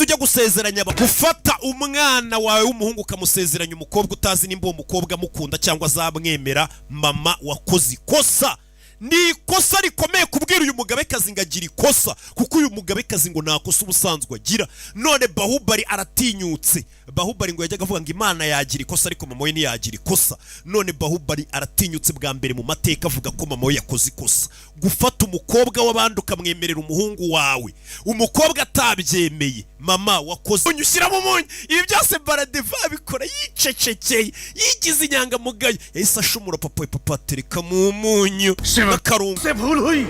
Tujya gusezeranya, gufata umwana wawe w'umuhungu ukamusezeranya umukobwa utazi nimba uwo mukobwa amukunda cyangwa azamwemera. Mama, wakoze ikosa. Ni ikosa rikomeye kubwira uyu mugabekazi ngo agira ikosa, kuko uyu mugabekazi ngo nta kosa ubusanzwe agira. None Bahubali aratinyutse. Bahubali ngo yajyaga avuga ngo Imana yagira ikosa, ariko mama we ntiyagira ikosa. None Bahubali aratinyutse bwa mbere mu mateka avuga ko mama we yakoze ikosa. Gufata umukobwa w'abandi ukamwemerera umuhungu wawe, umukobwa atabyemeye, mama wakoze. Ushyiramo umunyu. Ibi byose Baradeva abikora yicecekeye, yigize inyangamugayo. Yahise ashumura papa we. Papa atereka mu munyu n'akarungo. से भूल हुई।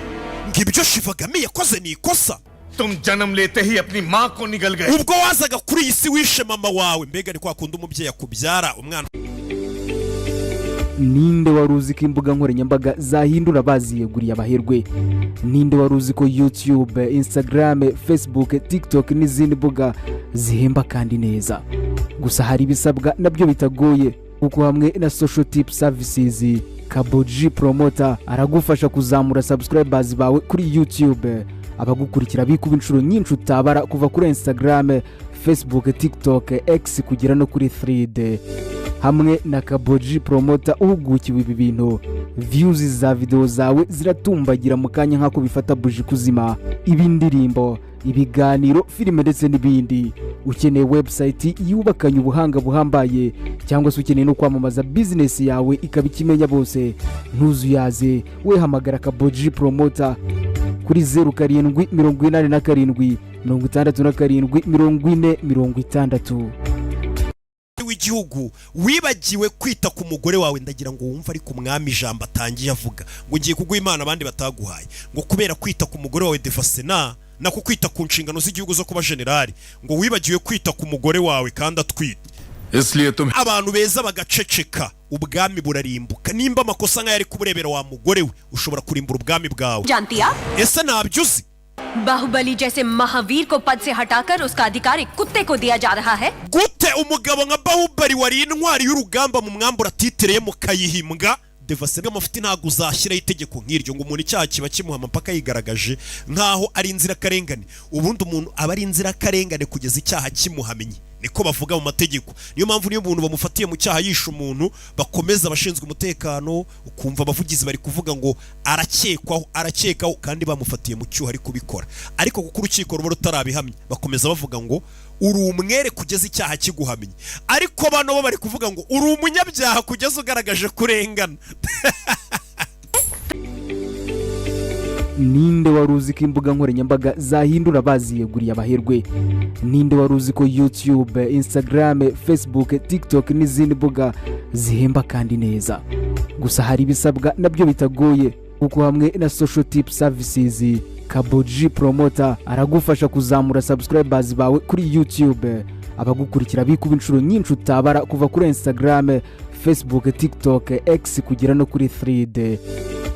Ngo ibyo Shivagami yakoze ni ikosa. तुम जन्म लेते ही अपनी माँ को निगल गए। Ubwo wazaga kuri iyi si wishe mama wawe. Mbega ni kwa kundi umubyeyi akubyara umwana. Ninde wari uzi ko imbuga nkoranyambaga zahindura baziyeguriye abaherwe? Ninde wari uzi ko YouTube, Instagram, Facebook, TikTok n'izindi mbuga zihemba kandi neza? Gusa hari ibisabwa nabyo bitagoye, kuko hamwe na Social Tip Services, Kaboji Promoter aragufasha kuzamura subscribers bawe kuri YouTube, abagukurikira bikuba inshuro nyinshi utabara, kuva kuri Instagram, Facebook, TikTok, X kugera no kuri 3D. Hamwe na Kaboji Promoter uhugukiwe ibi bintu, views za videwo zawe ziratumbagira mu kanya nk'ako bifata buji kuzima. Ibindirimbo, ibiganiro, filime ndetse n'ibindi. Ukeneye website yubakanye ubuhanga buhambaye, cyangwa se ukeneye no kwamamaza bizinesi yawe ikaba ikimenya bose, ntuzuyaze. Wehamagara Kaboji Promoter kuri 0787 67 40 60. W'igihugu, wibagiwe kwita ku mugore wawe. Ndagira ngo wumve, ariko umwami ijambo atangiye avuga ngo ngiye kuguha imana abandi bataguhaye, ngo kubera kwita ku mugore wawe Devasena, nako kwita ku nshingano z'igihugu zo kuba generali, ngo wibagiwe kwita ku mugore wawe kandi atwite. इसलिए तुम Abantu beza bagaceceka, ubwami burarimbuka. Nimba amakosa nk'aya ari kuburebera wa mugore we, ushobora kurimbura ubwami bwawe. जानती आप? Ese ntabyo uzi? Baahubali जैसे महावीर को पद से हटाकर उसका अधिकार एक कुत्ते को दिया जा रहा है। Gute umugabo nka Bahubali wari intwari y'urugamba mu mwambura titre ye mukayihimbwa? Devasena, amafuti, ntabwo uzashyiraho itegeko nk'iryo ngo umuntu icyaha kiba kimuhama mpaka yigaragaje nk'aho ari inzirakarengane. Ubundi umuntu aba ari inzirakarengane kugeza icyaha kimuhamye, niko bavuga mu mategeko. Niyo mpamvu niyo umuntu bamufatiye mu cyaha yishe umuntu, bakomeza abashinzwe umutekano, ukumva abavugizi bari kuvuga ngo arakekwaho, arakekaho, kandi bamufatiye mu cyuho ari kubikora. Ariko kuko urukiko ruba rutarabihamya, bakomeza bavuga ngo uri umwere kugeza icyaha kiguhamye. Ariko bano bo bari kuvuga ngo uri umunyabyaha kugeza ugaragaje kurengana. Ninde wari uzi ko imbuga nkoranyambaga zahindura baziyeguriye abaherwe? Ninde wari uzi ko YouTube, Instagram, Facebook, TikTok n'izindi mbuga zihemba kandi neza? Gusa hari ibisabwa nabyo bitagoye, kuko hamwe na Social Tip Services, Kaboji Promoter aragufasha kuzamura subscribers bawe kuri YouTube, abagukurikira bikuba inshuro nyinshi utabara, kuva kuri Instagram, Facebook, TikTok, X kugera no kuri 3D.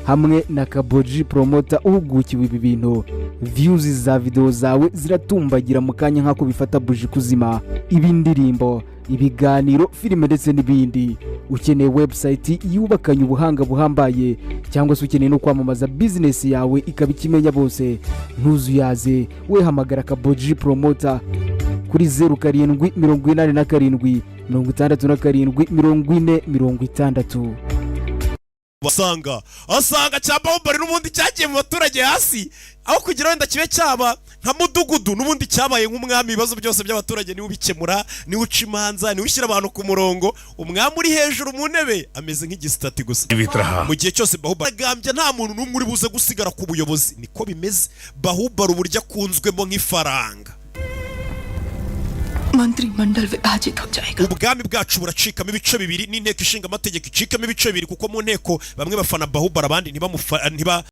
Hamwe na Kaboji Promoter uhugukiwe ibi bintu, views za videwo zawe ziratumbagira mu kanya nk'ako bifata buji kuzima. Ibindirimbo, ibiganiro, filime ndetse n'ibindi. Ukeneye website yubakanye ubuhanga buhambaye, cyangwa se ukeneye no kwamamaza bizinesi yawe ikaba ikimenya bose, ntuzuyaze. Wehamagara Kaboji Promoter kuri 0787 67 40 60. Basanga asanga cya Bahubali n'ubundi cyagiye mu baturage hasi, aho kugira wenda kibe cyaba nka mudugudu, n'ubundi cyabaye nk'umwami. Ibibazo byose by'abaturage niwe ubikemura, niwe uca imanza, niwe ushyira abantu ku murongo. Umwami uri hejuru mu ntebe ameze nk'igisitati gusa. जीवित रहा। Mu gihe cyose Bahubali agambye, nta muntu n'umwe uri buze gusigara ku buyobozi. Niko bimeze. Bahubali uburyo akunzwemo nk'ifaranga. मंत्रिमंडल विभाजित हो जाएगा। Ubwami bwacu buracikamo ibice bibiri, n'inteko ishinga amategeko icikamo ibice bibiri, kuko mu nteko bamwe bafana Bahubali, abandi ntiba.